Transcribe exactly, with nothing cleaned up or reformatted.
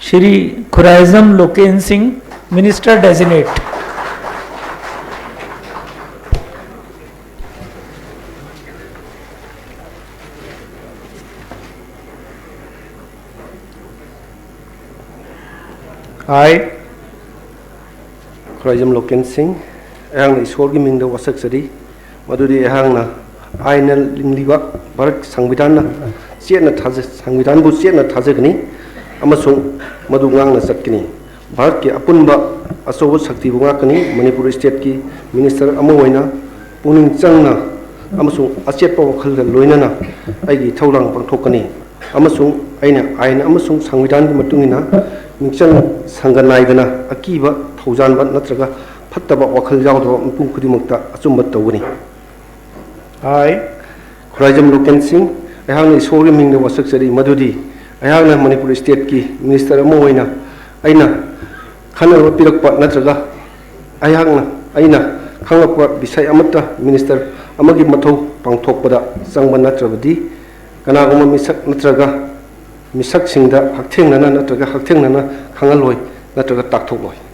Shri Khuraijam Loken Singh, Minister Designate. I, Khuraijam Loken Singh, ꯑꯩꯍꯥꯛꯅ ꯏꯁꯣꯔꯒꯤ ꯃꯤꯡꯗ ꯋꯥꯁꯛꯆꯔꯤ ꯃꯗꯨꯗꯤ ꯑꯩꯍꯥꯛꯅ ꯑꯥꯏꯟꯅ ꯂꯤꯡꯂꯤꯕ ꯚꯥꯔꯠ ꯁꯪꯕꯤꯙꯥꯟꯅ ꯆꯦꯠꯅ ꯊꯥꯖ-, ꯁꯪꯕꯤꯙꯥꯟꯕꯨ ꯆꯦꯠꯅ ꯊꯥꯖꯒꯅꯤ ꯑꯃꯁꯨꯡ ꯃꯗꯨ ꯉꯥꯛꯅ ꯆꯠꯀꯅꯤ꯫ ꯚꯥꯔꯠꯀꯤ ꯑꯄꯨꯟꯕ ꯑꯆꯧꯕ ꯁꯛꯇꯤꯕꯨ ꯉꯥꯛꯀꯅꯤ꯫ ꯃꯅꯤꯄꯨꯔ ꯁ꯭ꯇꯦꯠꯀꯤ ꯃꯤꯅꯤꯁꯇꯔ ꯑꯃ ꯑꯣꯏꯅ ꯄꯨꯛꯅꯤꯡ ꯆꯪꯅ ꯑꯃꯁꯨꯡ ꯑꯆꯦꯠꯄ ꯋꯥꯈꯜꯒ ꯂꯣꯏꯅꯅ ꯑꯩꯒꯤ ꯏꯊꯧꯗꯥꯡ ꯄꯥꯡꯊꯣꯛꯀꯅꯤ꯫ ꯑꯃꯁꯨꯡ ꯑꯩꯅ ꯑꯥꯏꯟ ꯑꯃꯁꯨꯡ ꯁꯪꯕꯤꯙꯥꯟꯒꯤ ꯃꯇꯨꯡ ꯏꯟꯅ ꯃꯤꯆꯪ ꯁꯪꯒ ꯅꯥꯏꯗꯅ ꯑꯀꯤꯕ ꯊꯧꯖꯥꯟꯕ ꯅꯠꯇ꯭ꯔꯒ ꯐꯠꯇꯕ ꯋꯥꯈꯜ ꯌꯥꯎꯗꯕ ꯃꯤꯄꯨꯝ ꯈꯨꯗꯤꯡꯃꯛꯇ ꯑꯆꯨꯝꯕ ꯇꯧꯒꯅꯤ꯫ I, ꯈꯨꯔꯥꯏꯖꯝ ꯂꯣꯀꯦꯟ ꯁꯤꯡ, ꯑꯩꯍꯥꯛꯅ ꯏꯁꯣꯔꯒꯤ ꯃꯤꯡꯗ ꯋꯥꯁꯛꯆꯔꯤ ꯃꯗꯨꯗꯤ ꯑꯩꯍꯥꯛꯅ ꯃꯅꯤꯄꯨꯔ ꯁ꯭ꯇꯦꯠꯀꯤ ꯃꯤꯅꯤꯁꯇꯔ ꯑꯃ ꯑꯣꯏꯅ ꯑꯩꯅ ꯈꯟꯅꯅꯕ ꯄꯤꯔꯛꯄ ꯅꯠꯇ꯭ꯔꯒ ꯑꯩꯍꯥꯛꯅ, ꯑꯩꯅ ꯈꯪꯂꯛꯄ ꯕꯤꯁꯌ ꯑꯃꯠꯇ ꯃꯤꯅꯤꯁꯇꯔ ꯑꯃꯒꯤ ꯃꯊꯧ ꯄꯥꯡꯊꯣꯛꯄꯗ ꯆꯪꯕ ꯅꯠꯇ꯭ꯔꯕꯗꯤ ꯀꯅꯥꯒꯨꯝꯕ ꯃꯤꯁꯛ ꯅꯠꯇ꯭ꯔꯒ ꯃꯤꯁꯛꯁꯤꯡꯗ ꯍꯛꯊꯦꯡꯅꯅ ꯅꯠꯇ꯭ꯔꯒ ꯍꯛꯊꯦꯡꯅꯅ ꯈꯪꯍꯜꯂꯣꯏ ꯅꯠꯇ꯭ꯔꯒ ꯇꯥꯛꯊꯣꯛꯂꯣꯏ꯫